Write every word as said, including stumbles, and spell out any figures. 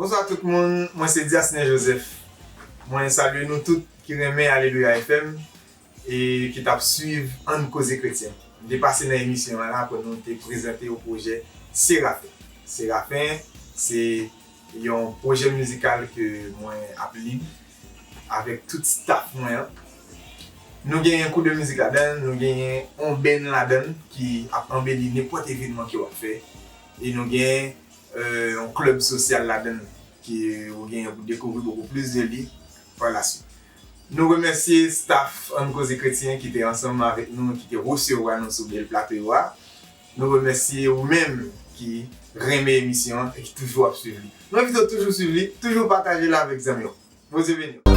Bonswa tout moun, mwen se Diasne Joseph. Mwen salye nou tout ki renmen Alelouya F M e ki t ap swiv Ann Koze Kretyen. M te pase nan emisyon an la pou nou te prezante yon pwojè Serafen. Serafen se yon pwojè mizikal ke mwen ap lead avèk tout staff mwen an. Nou genyen kou de mizik ladan l, nou genyen yon band ladan l ki ap anbeli nenpòt evenman ke w ap fè. E nou genyen yon klèb sosyal ladan l ke ou genyen pou dekouvri bokou plis de li pa la swit. Nou remèsye staff Ann Koze Kretyen ki te ansanm avèk nou, ki te resevwa nou sou bèl plato yo a. Nou remèsye ou menm ki renmen emisyon an e ki toujou ap swiv li. Nou envite w toujou swiv li, toujou pataje l avèk zanmi w. Bondye beni w.